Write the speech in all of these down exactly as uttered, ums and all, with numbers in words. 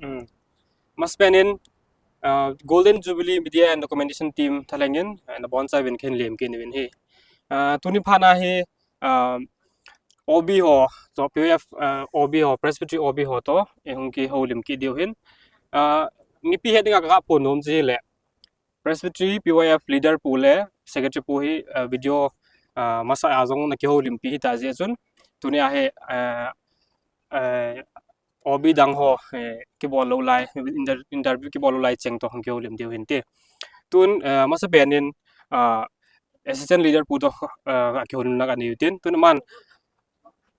Hmm. Masapen in, uh, Golden Jubilee Media and Documentation Team thalheng in, uh, nabonchauvin kahin lemkit uvin ahi. Uh, tuni phat a hi, uh, O B ho, toh P Y F, uh, O B ho, Presbytery O B ho toh, eihung kihoulim kit diu ahin. Uh, mipi het dinga kaga phon nom chu ahile, Presbytery P Y F leader pu le Secretary pu hi, uh, video, uh, masa a jong nakihoulimpi hita jeh chun, tuni a hi, uh, uh, O B dang ho, eh, kibol lou lai, inter-, interview kibol lou lai cheng toh hung kihoulim diu ahin ti. Tun, eh, masapen in, ah, assistant leader pu toh, eh, kihoulimna kanei u tin. Tun aman,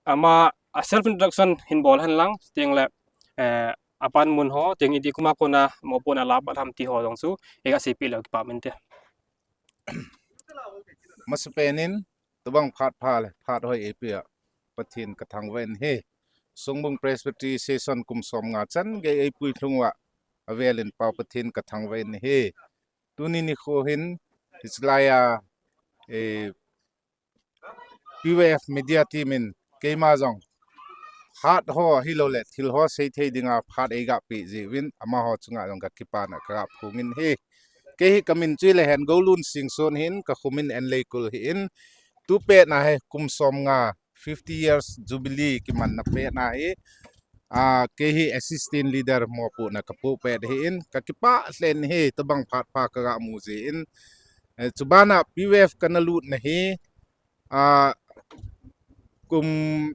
ama, a self introduction hin bol hen lang, chuteng le, eh, apanmun ho, chuteng iti kum a kona mopohna ala pat ham ti ho jong chu, eiga seipeh leu kipa um inte. Masapen in, tobang phat pha le, phat hoi eipeh a Pathen kathangvah in ahi. Songbung Presbytery Session kum som nga chan gei eipui lhung uva, avel in Pa Pathen kathangvah in ahi. Tuni nikho hin, hiche lai a, eh, P Y F media team in keima jong phat ho hilou le, thil ho seithei dinga phat eiga peh jeh uvin, amaho chunga jong kakipana kaga phong in ahi. Kei hi kamin chu ahile Hengoulun Singson ahin, kakhum in Enleikul ahin, tupet na hi kum som nga, fifty years jubilee kimanna pet na hi, ah, kei hi assistant leader mopohna kapoh pet ahin, kakipah lheh in ahi, tobang phat pha kaga mu jeh in. Eh, chubana P Y F kana lutna hi, ah, kum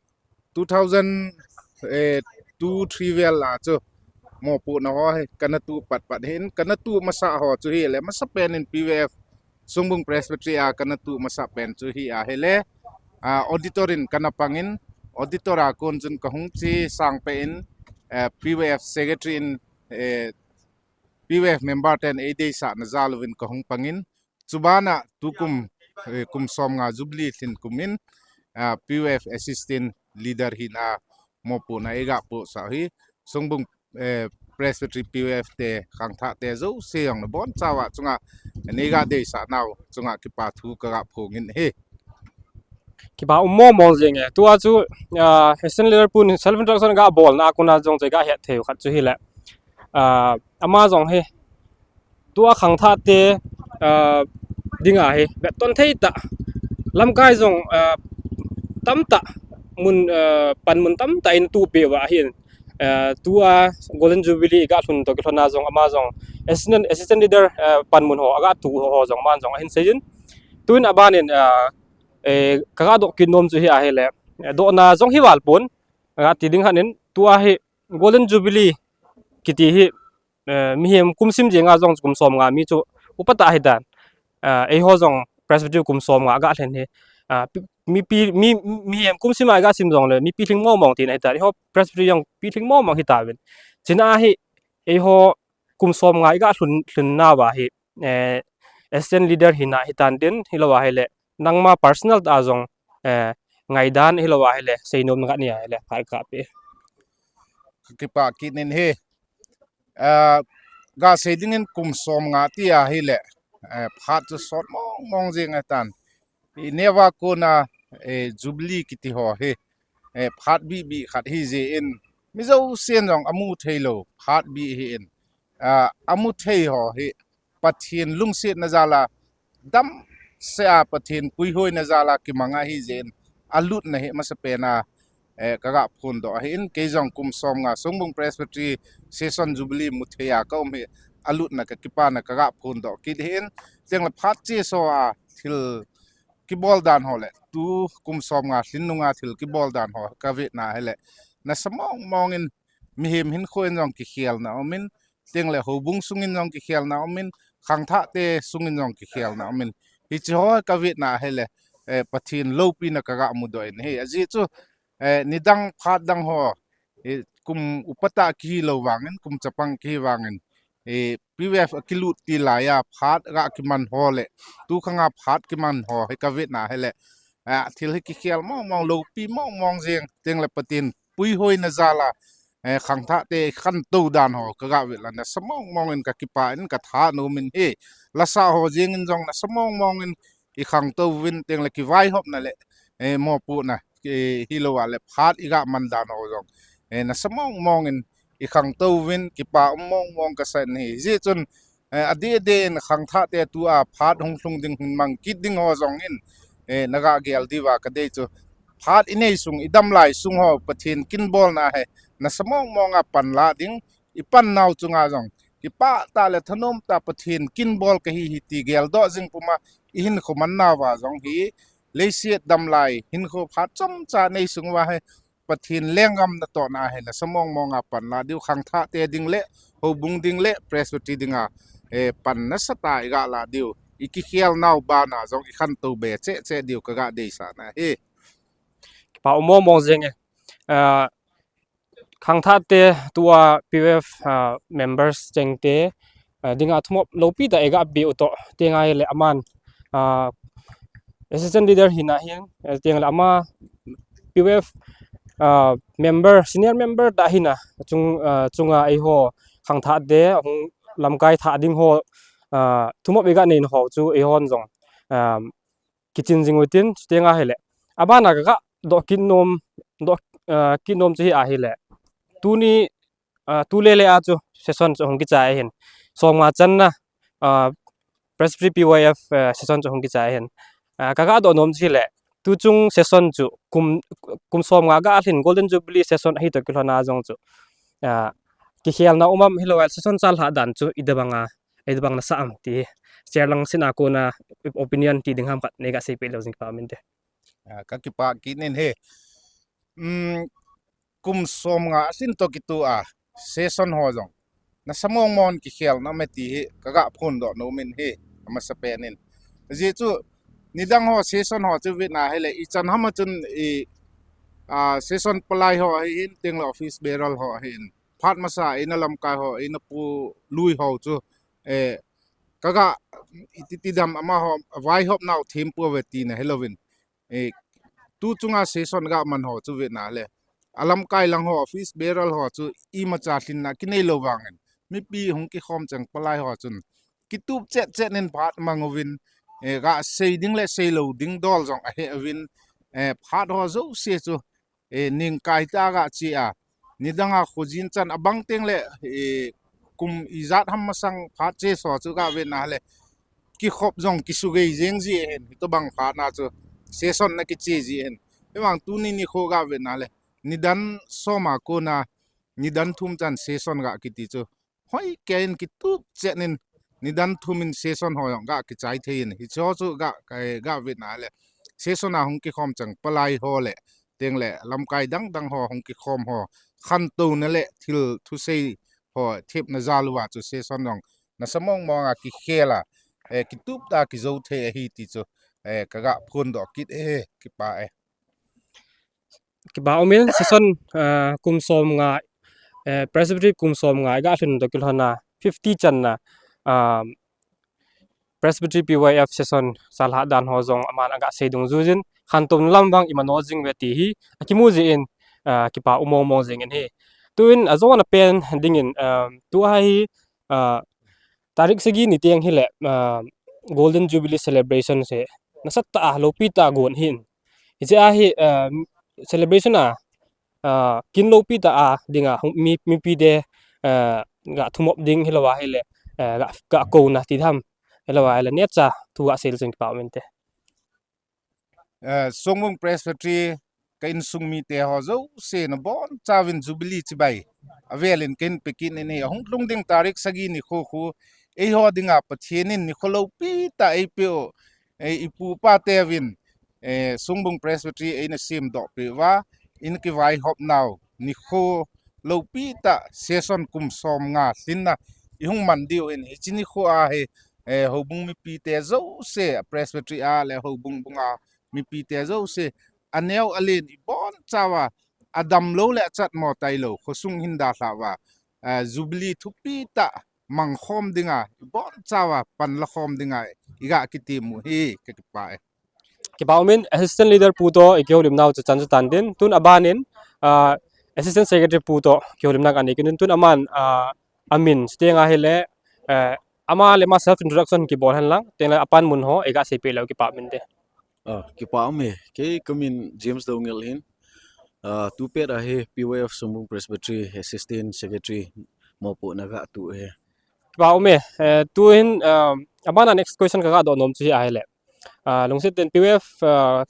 two thousand, eh, two three vel a chu mopohna ho hi kana tuh pat pat ahin, kana tuh masa ho chu ahile, masapen in P Y F Songbung Presbytery a kana tuh masa pen chu ahi ahile, ah, auditor in kana pang in, auditor a kon chun kahung che sang peh in, eh, P Y F secretary in, eh, P Y F member ten eideisahna jal uvin kahung pang in, chubana tukum, eh, kum som nga jubilee lhin kum in, ah, P Y F assistant leader hina mopohna eiga pohsah u hi, Songbung, eh, Presbytery P Y F te, khangthah te jouse jong nabonchauva chunga neiga deisah nau chunga kipa thu kaga phong in ahi. Kipa um mong mong jeng e. Tua chu, ah, assistant leader pun self introduction ga bolna a kona jong chu eiga het thei u khat chu ahile, ah, ama jong hi tua khangthah te, ah, dinga hi vetton thei tah, lamkai jong, ah, tamtah, mun, ah, panmun tamtah in tuh peh uva ahin, ah, tua Golden Jubilee iga lhun toh kilhon a jong ama jong assistant, assistant leader, ah, panmun ho aga tuh ho jong aman jong ahin sei in, tun aban in, ah, eh, kaga doh kit nom chu ahi ahile, eh, dohna jong hi val pon, aga ti ding khat in, tua hi Golden Jubilee kiti hi, eh, mihem kum sim jenga jong kum som nga mi chu upatah ahitan. Eh, eiho jong Presbytery kum som nga aga lhen hi, ah, pi-, mipi, mi, mihem kum sim a iga sim jongle mipi lhing mong mong tina ahitan. Eiho Presbytery jong pilhing mong mong hitauvin. Chuna hi eiho kum som nga iga lhun, lhun nauva hi, eh, assistant leader hina hitan tin, hilou ahile nangma personal tah a jong, eh, ngaidan hilou ahile seinom ngat ni ahile phat kapeh. Kakipah kit in ahi. Eh, ga sei dingin kum som nga ti ahile, eh, phat chu sot mong mong jeng ahitan. Ineva kona, eh, Jubilee kiti ho hi, eh, phat bih bih khat ahi jeh in, mi jousen jong amu thei lou phat bih ahin, ah, amu thei ho hi Pathen lungsetna jal a, damsel a Pathen puihoina jal a kimang ahi jeh in, alutna hi masapen a, eh, kaga phondoh ahin, kei jong kum som nga Songbung Presbytery Session Jubilee mu thei a kaum hi, alutna kakipana kaga phondoh kit ahin, chuteng le phat cheso a thil kibol dan ho le, tu kum som nga lhin nunga thil kibol dan ho kavetna ahile, nasa mong mong in mihem hinkho in jong kikhelna um in, chuteng le houbung sungin jong kikhelna um in, khangthah te sungin jong kikhelna um in, hiche ho kavetna ahile, eh, Pathen loupina kaga mudoh in ahi. Ajeh chu, eh, nidang phat dang ho, eh, kum upatah kihi lou vangin, kum chapang kihi vangin, eh, P Y F akilut til lai a phat aga kiman ho le, tu khang a phat kiman ho hi kavetna ahile, ah, thil hi kikhel mong mong, loupi mong mong jeng, chuteng le Pathen puihoina jal a, eh, khangthah te khantou dan ho kaga vet le nasa mong mong in kakipah in kathanom in ahi. Lasa ho jeng in jong nasa mong mong in ikhangtou uvin, chuteng le kivaihopna le, eh, mopohna, eh, hilou ahile phat iga man dan ho jong, eh, nasa mong mong in ikhangtou vin, kipa um mong mong kasan hi. Hijeh chun, eh, adeh deh in khangthah te tua phat hung lhung ding, hung mang kit ding ho jong in, eh, naga gel diuva kadei chu. Phat inei sung, idam lai sung ho, Pathen kinbolna hi nasa mong mong a panla ding, ipan nau chunga jong kipah tah le thanom tah Pathen kinbol kahi hi ti geldoh jing puma ihinkho man nauva jong hi, leiset damlai hinkho phat chomcha nei sung uva hi Pathen lenggam natohna hi nasa mong mong a panla diu, khangthah te ding le, houbung ding le, Presbytery dinga, eh, pan nasatah a iga la diu, ikikhel nau bana jong ikhantou be cheh cheh diu kaga deisahna hi. Kipa um mong mong jing e. Ah, khangthah te tua P Y F, ah, members cheng te, ah, dinga thumop loupi tah iga be u toh, tenga hile aman, ah, assistant leader hina hin, eh, tengle ama P Y F, ah, member, senior member tah hina, chung, ah, chunga eiho khangthah te, hung lamkai thah ding ho, ah, thumop iga nei ho chu eihon jong, ah, kichin jing utin, chutenga hile. Abana kaga doh kit nom, doh, ah, kit nom chu hi ahile. Tuni, ah, tulele a chu session chu hung kichai ahin. Somnga channa, ah, Presbytery P Y F, ah, session chu hung kichai ahin. Ah, kaga doh nom chu hile. Tuchung session chu kum, kum somnga ga lhin Golden Jubilee session ahi toh kilhona jong chu, ah, kikhelna um am, hilou le session chalhah dan chu itobanga, itobang nasa am ti hi. Chair lang sina kona opinion ti ding ham khat neiga seipeh leu jing kipa um inte. Ah, kakipah kit in hi. Um, kum somnga lhin toh kitoh a session ho jong nasa mong mong kikhelna me ti hi kaga phondoh nom in hi, amasapen in. Ajeh chu nidang ho session ho chu vetna hile ichan hama chun i, ah, session palai ho ahin, tengle office bearer ho ahin, phat masa eina lamkai ho, eina pu lui ho chu, eh, kaga iti ti dam amaho vaihop nau thempouve tina hilouvin. Eh, tuchunga session ga man ho chu vetna le, alamkai lang ho, office bearer ho chu imacha lhinna kinei lou vangin, mipi hung kikhom cheng palai ho chun kitup chet chet in phat mang uvin, eh, ga sei ding le sei lou ding dol jong ahe uvin, eh, phat ho jouse chu, eh, ningkai tah a ga che a, nidanga khojin chan abang tengle, eh, kum ijat ham masang phat che so chu ga vetna le, kikhop jong kisugei jeng ji ahin, hitobang phatna chu session na kiche ji ahin. Hivang tuni nikho ga vetna le, nidan som a kona nidan thum chan session ga kiti chu hoikei in kitup chet in, nidan thum in session ho jong ga kichai thei in, hiche ho chu ga, eh, ga vetna le, session a hung kikhom cheng palai ho le, tengle lamkai dang dang ho hung kikhom ho khantouna le thil thusei ho thepna jal uva chu session jong nasa mong mong a kikhel a, eh, kitup tah a kijou thei ahi ti chu, eh, kaga phondoh kit e, kipa e. Kipa um in, session, ah, kum somnga, eh, Presbytery kum somnga iga lhin toh kilhona fifty channa, ah, Presbytery P Y F session chalhah dan ho jong aman aga sei dungjuijin, khantouna lam vang imano jing uve ti hi akimu jin, ah, kipa um mong mong jing in hi. Tuin ajona pen dingin, ah, tua hi, ah, tarik sagi ni teng hile, ah, Golden Jubilee celebration hi nasatah a loupi tah a gon ahin. Hiche a hi, ah, celebration a, ah, kin loupi tah a dinga hung mi, mipite, ah, ga thumop ding hilou a hile, ah, ga, ga kouna ti ham, hilou a hile neocha thu ga sei le chun kipa um inte. Eh, Songbung Presbytery ka insung mite ho jouse nabonchauvin Jubilee chibai avel in kahin pe kit in hi, ahung lhung ding tarik sagi nikho khu eiho dinga Pathen in nikho loupi tah eipeh u, eh, ipu ipa teuvin, eh, Songbung Presbytery eina semdoh peh uva, eina kivaihop nau nikho loupi tah session kum somnga lhinna ihung man diu ahin, hiche nikho a hi, eh, houbung mipite jouse, Presbytery a le houbung bunga mipite jouse, aneo alen ibonchauva, adamlou le achatmo tailou, khosung hin dalhah uva, eh, Jubilee thupi tah mangkhom dinga, ibonchauva panlakhom dinga iga kitem u hi, kakipah e. Kipa um in, Assistant Leader pu toh ikihoulim nau chu chan chu tan din, tun aban in, ah, Assistant Secretary pu toh kihoulimna kanei kit in, tun aman, ah, amin, chutenga hile, eh, ama le ama self introduction kibol hen lang, tengle apanmun ho iga seipeh leu kipa um inte. Ah, kipa um e, kei kamin James Doungel ahin. Ah, tupet a hi P Y F Songbung Presbytery Assistant Secretary mopohna gatuh ahi. Kipah ume, eh, tuhin, ah, abana next question kaga doh nom chu hi ahile. Ah, lungset in P Y F, ah,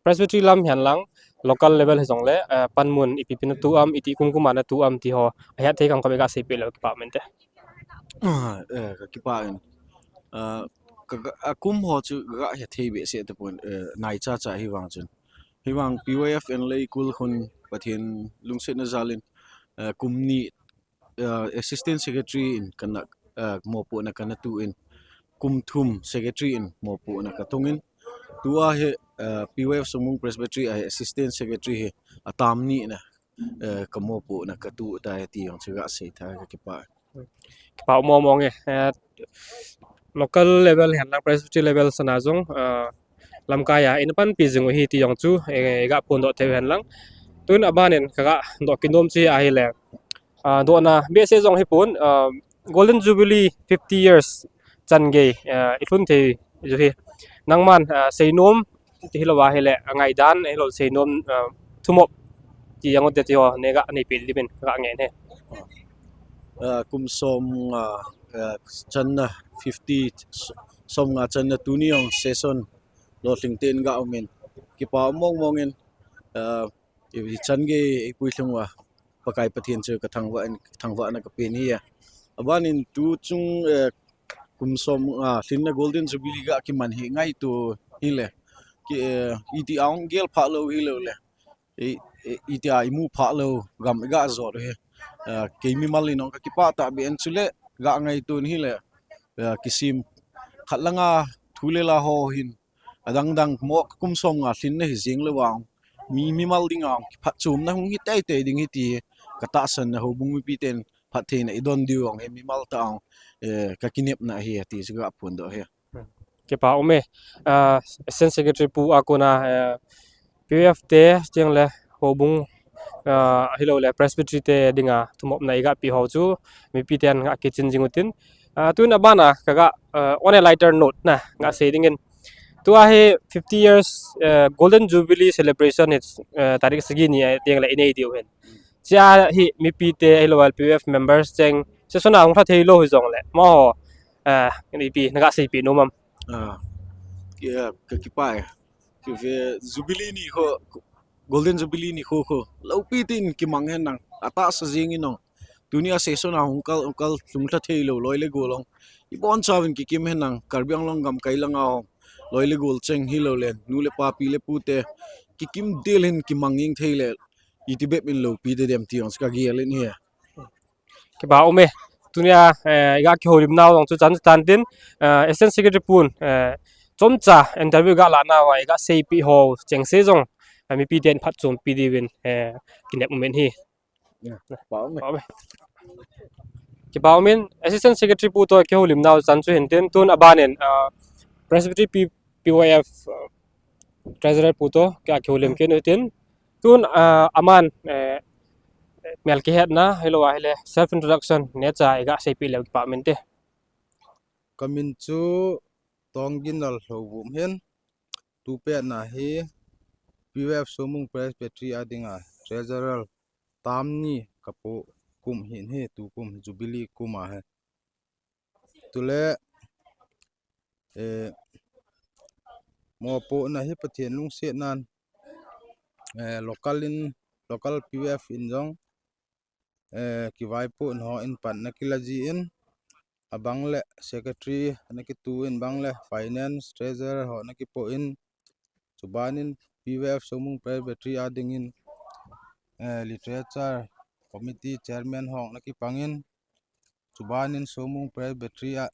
Presbytery lam hihen lang, local level hijongle, ah, panmun ipi ipi natu am, iti kum kum a natu am ti ho, ahet thei kam kam iga seipeh le kipah umin te. Ah, eh, kakipah in. Ah, ka, ka, akum ho chu kaga het thei behseh tapon, eh, naicha cha hivang chun. Hivang P Y F in lei kul hun Pathen lungsetna jalin, eh, kum ni, eh, Assistant Secretary in kana, eh, mopohna kana tuh in, kum thum Secretary in mopohna katong in, tua hi, eh, P Y F Songbung Presbytery a hi Assistant Secretary hi atam nina, eh, kamopohna katuh tai ti jong chu gasei tai, kakipah. Kipah mong mong e, eh, local level hihen lang, Presbytery level sana jong, eh, lamkai a, ina panpi jing u hi ti jong chu, eh, iga phondoh thei u hihen lang. Tun abanin kaga doh kinom chu hi ahile. Ah, dohna behseh jong hipon, ah, Golden Jubilee fifty years changei, ah, ilhun thei u hi. Nangman, ah, seinom, ti hilou ahile, angaidan, hilou seinom, ah, thumop, ti jong u te ti ho, neiga neipeh diuvin, kaga ngen e. Ah, kum som nga, ah, channa fifty, som nga channa tuni jong session lolhing ten ga umin. Kipah mong mong in, ah, i, i changei i pui lhung uva, Pakai Pathen chu kathangvah in, thangvahna kapen ahi. Abanin tu chung, eh, kum som nga lhinna Golden Jubilee ga kiman hi ngaito hile. Ki, eh, iti a hung gel phah lou hilou le. I, i, iti a imu phah lou gam iga jot u hi. Eh, kei mimal in jong kakipah tahbeh in chule ga ngaito in hile. Eh, kisem khat langa thu le la ho hin adang dang mo kum som nga lhinna hi jeng lou vang. Mi, mimal dinga phatchomna hung hi teitei ding ahi ti katahsan a, houbung mipi ten phattheina idon diu jong hi mimal tah a, eh, kakinepna ahi ti chu ga phondoh ahi. Kipah ume, ah, Assistant Secretary pu a kona, eh, P Y F te, chuteng le houbung, ah, hilou le Presbytery te dinga thumopna iga pe ho chu mipi ten ga kichin jing utin. Ah, tun abana kaga, ah, on a lighter note na, ga sei dingin. Tua hi fifty years, eh, Golden Jubilee celebration hi, eh, tarik sagi ni, eh, teng le inei diu hin. Chia hi mipi te, hilou le P Y F members cheng, session a hung lha thei lou hijongle, amaho, eh, ipi, naga seipeh nom am? Ah, ki, eh, kakipah e. Kive Jubilee nikho, Golden Jubilee nikho kho. Loupi tin kimang hen lang. Atahsa jing in jong. Tunia session a hung kal, hung kal lhung lha thei lou, loi le gol jong. Ibon chauvin kikim hen lang, Karbi Anglong gamkai langa jong. Loi le gol cheng hilou le, nu le pa pi le pu te. Kikim del hin kimang jing thei le. Iti bep in loupi te dem ti jong chu kagel in ahi. Kipah ume. Tunia, eh, iga kihoulim nau jong chu chan chu tan tin, eh, Assistant Secretary pun, eh, chomcha interview ga la nauva iga seipeh ho chengse jong, eh, mipi ten phatchompi diuvin, eh, kinep umin ahi. Kipah ume. Kipah umin, Assistant Secretary pu to kihoulim nau chan chu hin tin, tun abanin, ah, Presbytery P-, P Y F, ah, Treasurer pu to kiga kihoulim kit u hitin, tun, ah, aman, eh, mel kihetna, hilou ahile self introduction neocha iga seipeh leu kipah umin te. Kamin chu Tongginlal Lhouvum hin, tupet na hi P Y F Songbung Presbytery a dinga Treasurer tam ni kapoh kum hin hi, tukum Jubilee kum ahi. Tule, eh, mopohna hi Pathen lungsetnan, eh, local in, local P Y F in jong, eh, kivaipoh ho in pan na kila jin, abang le secretary na kitu in, bang le finance, treasurer ho na kipoh in, chubanin P Y F Songbung Presbytery a dingin, eh, literature committee chairman ho na kipangin, chubanin Songbung Presbytery a,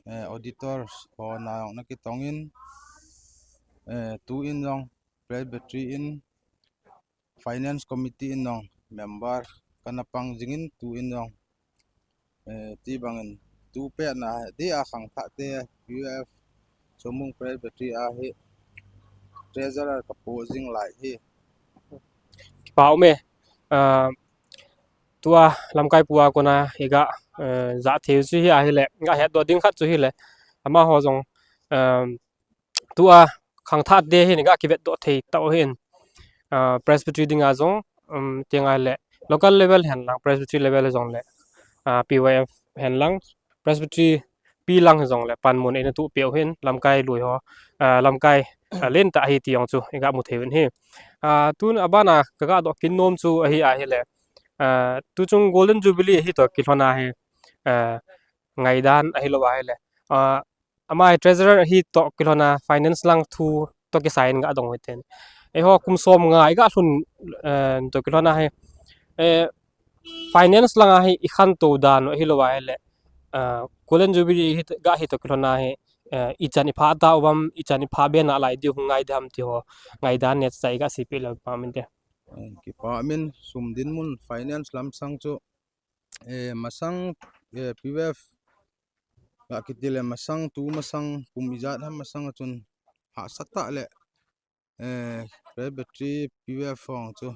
eh, auditors ho na jong na kitongin, eh, tuin jong Presbytery in finance committee in jong member kana pang jingin tuin jong, eh, ti bangin tupet na dia khangthah te P Y F Songbung Presbytery a hi treasurer kapoh jing lai hi. Kipah ume, ah, tua lamkai pu a kona iga, eh, ja thei u chu hi ahile, ga hetdoh ding khat chu hile, amaho jong, eh, tua khangthah te hin iga kivetdoh thei tau hin. ah, Presbytery dinga jong, um, tiang ahile local level hen lang, Presbytery level jong le, ah, P Y F hen lang, Presbytery pi lang jong le panmun eina tuh peh u hin, lamkai lui ho, ah, lamkai, ah, lentah ahi ti jong chu iga mu thei uvin ahi. Ah, tun abana kaga doh kit nom chu ahi ahile, ah, tuchung Golden Jubilee hi toh kilhon a hi, ah, ngaidan ahilou ahile, ah, ama hi treasurer ahi toh kilhon a finance lang thu toh kisai in ga dong u hiten. Eiho kum som nga iga lhun, eh, toh kilhon a hi, eh, finance langa hi ikhantou dan u ahilou ahile, eh, Golden Jubilee hi ga hi toh kilhon a hi, eh, ichan iphah tauvam, ichan iphah be nalai diu hung ngai dem ti ho, ngaidan neocha iga seipeh leu pha min te. Eh, kipa min, sum dinmun finance lamsang chu, eh, masang, eh, P Y F ga kiti le masang, tu masang, kum ijat ham masang a chun hahsa tah le, eh, Presbytery P Y F hong chu,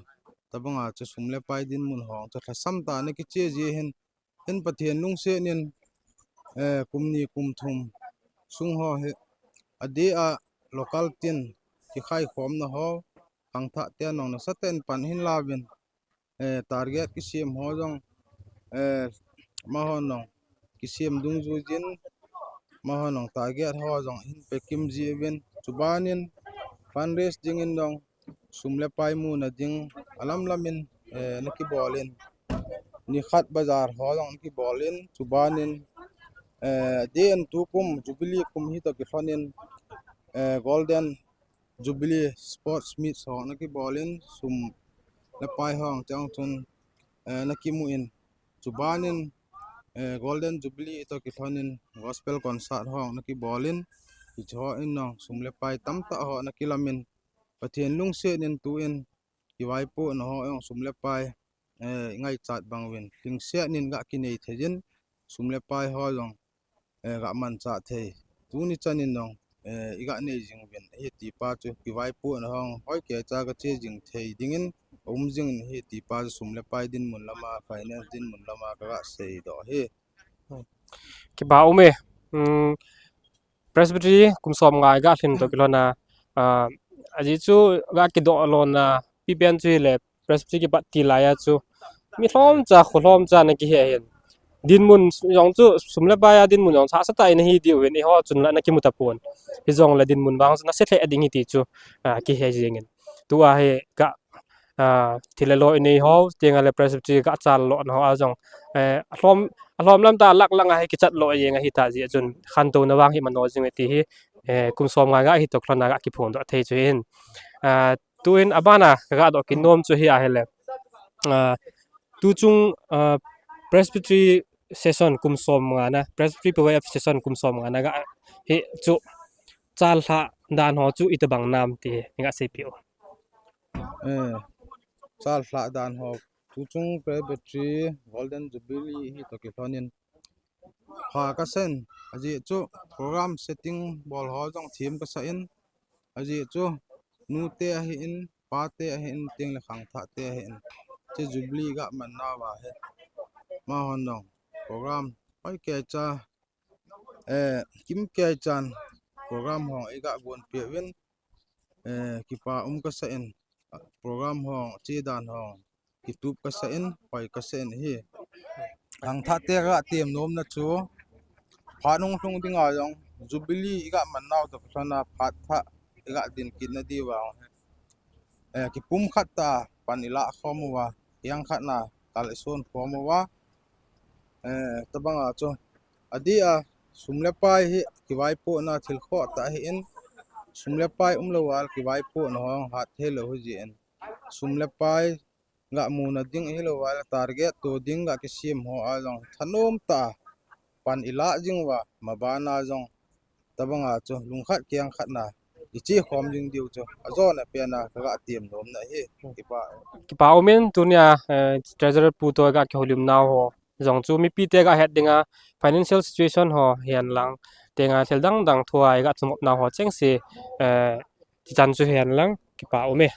tabanga chu sum le pai dinmun hong chu lhasam tah a ana kiche ji hin, hin Pathen lungset in, eh, kum ni kum thum sung ho hi, adeh a local tin kikhai khomna ho, khangthah te nong nasatah in pan hin lauvin, eh, target kisem ho jong, eh, amaho nong kisem dungjui jin, amaho nong target ho jong hin pekim ji uvin, chubanin fundraise dingin jong sum le pai muna ding alam lamin, eh, ana kibol in, nikhat bazar ho jong ana kibol in, chubanin, eh, adeh in tukum Jubilee kum hi toh kilhon in, eh, Golden Jubilee Sports Meet ho ana kibol in, sum le pai ho jong chun, eh, ana kimu in, chubanin, eh, Golden Jubilee toh kilhon in Gospel Concert ho ana kibol in, hiche ho in jong sum le pai tamtah ho ana kilam in, Pathen lungset in tuin kivaipohna ho jong sum le pai, eh, ingaichat bang uvin lhingset in ga kinei thei jin, sum le pai ho jong, eh, ga manchah thei. Tuni chan in jong, eh, iga nei jing uvin ahi ti pa chu kivaipohna hong hoi keicha kache jing thei dingin, aum jing in ahi ti pa chu sum le pai dinmun lama, finance dinmun lama kaga seidoh ahi. Kipa um e. Hmm, Presbytery kum som nga iga lhin toh kilhon a, ah, ajeh chu ga kidoh lona pipen chu hile Presbytery kipat til laiya chu mi lhomcha, kho lhomcha ana kihe hin. Dinmun jong chu, sum le pai a dinmun jong chu hahsa tah in ahi diu hin, eiho chun la ana kimu tapon. Hijongle dinmun vang chu nase lheh ding ahi ti chu, ah, kihe jing in. Tua hi ga, ah, thil le lo inei ho, tiang ahile Presbytery ga chal lona ho a jong, eh, alhom, alhom lam tah lak langa hi kichat lo jeng ahi tah jeh chun, khantouna vang hi mano jing e ti hi, eh, kum som nga nga hi toh kilhon a ga kiphongdoh thei chu hin. Ah, tuin abana kaga doh kit nom chu hi ahile, ah, tuchung, ah, Presbytery session kum som nga na, Presbytery P Y F session kum som nga na ga hi chu chal lhah dan ho chu itobang nam ti hi ga seipeh u. Eh, chal lhah dan ho, tuchung Presbytery Golden Jubilee hi toh kilhon in pha kasa in, ajeh chu program setting bol ho jong them kasa in, ajeh chu nute ahin, pate ahin, tiang le khangthah te ahin, hiche Jubilee ga man nauva hi, amaho nong program hoi keicha, eh, kim keichan program hong iga gonpeh uvin, eh, kipa um kasa in, program hong, che dan hong kitup kasa in, hoi kasa in ahi. Khangthah te ga tem nomna chu, phat hung lhung dinga jong Jubilee iga man nau toh kilhon a phat thah iga din kit na diuva, eh, kipumkhat tah a pan ilah khom uva, hiang khat na kal ison khom uva, eh, tabanga chu adeh a sum le pai hi kivaipohna thil khoh tah ahin, sum le pai umlou a kivaipohna hong hat thei lou ahi jeh in, sum le pai ga muna ding ahilou a target to ding ga kisem ho a jong thanom tah a pan ilah jing uva, mabana jong tabanga chu lungkhat kiang khat na iche khom jing diu chu ajona pen a kaga tem nomna ahi. Kipa. Kipa um in, tunia, eh, Treasurer pu toh ga kihoulim nau ho jong chu mipi te ga het dinga financial situation ho hihen lang, tiang a thil dang dang thu a iga chungop nau ho chengse, eh, tichan chu hihen lang, kipa um e.